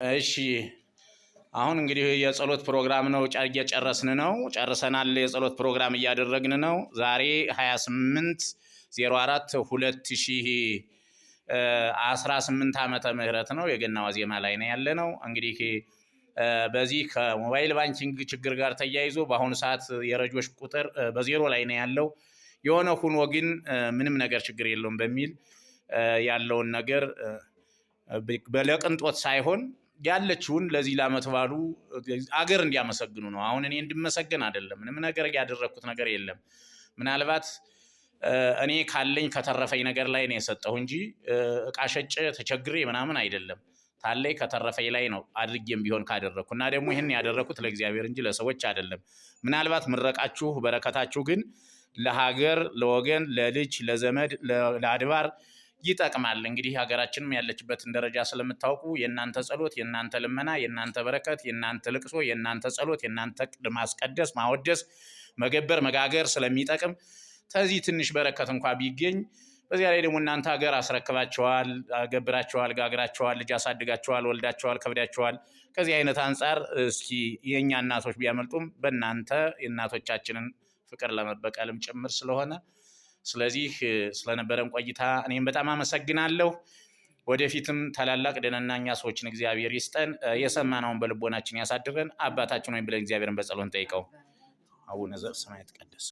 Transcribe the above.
እሺ፣ አሁን እንግዲህ የጸሎት ፕሮግራም ነው፣ እየጨረስን ነው። ጨርሰናል። የጸሎት ፕሮግራም እያደረግን ነው። ዛሬ 28 04 2018 ዓመተ ምህረት ነው። የገና ዋዜማ ላይ ነው ያለ ነው። እንግዲህ በዚህ ከ mobile banking ችግር ጋር ተያይዞ በአሁኑ ሰዓት የረጆች ቁጥር በዜሮ ላይ ነው ያለው። የሆነ ሁኖ ግን ምንም ነገር ችግር የለውም በሚል ያለውን ነገር ለቅንጦት ሳይሆን ያለችውን ለዚህ ለዓመት በዓሉ አገር እንዲያመሰግኑ ነው። አሁን እኔ እንድመሰገን አይደለም፣ ምንም ነገር ያደረግኩት ነገር የለም። ምናልባት እኔ ካለኝ ከተረፈኝ ነገር ላይ ነው የሰጠሁ እንጂ እቃ ሸጬ ተቸግሬ ምናምን አይደለም። ታለኝ ከተረፈኝ ላይ ነው አድርጌም ቢሆን ካደረግኩ እና ደግሞ ይህን ያደረግኩት ለእግዚአብሔር እንጂ ለሰዎች አይደለም። ምናልባት ምረቃችሁ በረከታችሁ ግን ለሀገር፣ ለወገን፣ ለልጅ፣ ለዘመድ፣ ለአድባር ይጠቅማል። እንግዲህ ሀገራችንም ያለችበትን ደረጃ ስለምታውቁ የእናንተ ጸሎት፣ የእናንተ ልመና፣ የእናንተ በረከት፣ የእናንተ ልቅሶ፣ የእናንተ ጸሎት፣ የእናንተ ማስቀደስ፣ ማወደስ፣ መገበር፣ መጋገር ስለሚጠቅም ከዚህ ትንሽ በረከት እንኳ ቢገኝ፣ በዚያ ላይ ደግሞ እናንተ ሀገር አስረክባቸዋል፣ ገብራቸዋል፣ ጋግራቸዋል፣ ልጅ አሳድጋቸዋል፣ ወልዳቸዋል፣ ከብዳቸዋል። ከዚህ አይነት አንጻር እስኪ የእኛ እናቶች ቢያመልጡም በእናንተ የእናቶቻችንን ፍቅር ለመበቀልም ጭምር ስለሆነ፣ ስለዚህ ስለነበረን ቆይታ እኔም በጣም አመሰግናለሁ። ወደፊትም ታላላቅ ደህነናኛ ሰዎችን እግዚአብሔር ይስጠን። የሰማነውን በልቦናችን ያሳድረን። አባታችን ወይም ብለን እግዚአብሔርን በጸሎት እንጠይቀው። አቡነ ዘበሰማያት ይትቀደስ።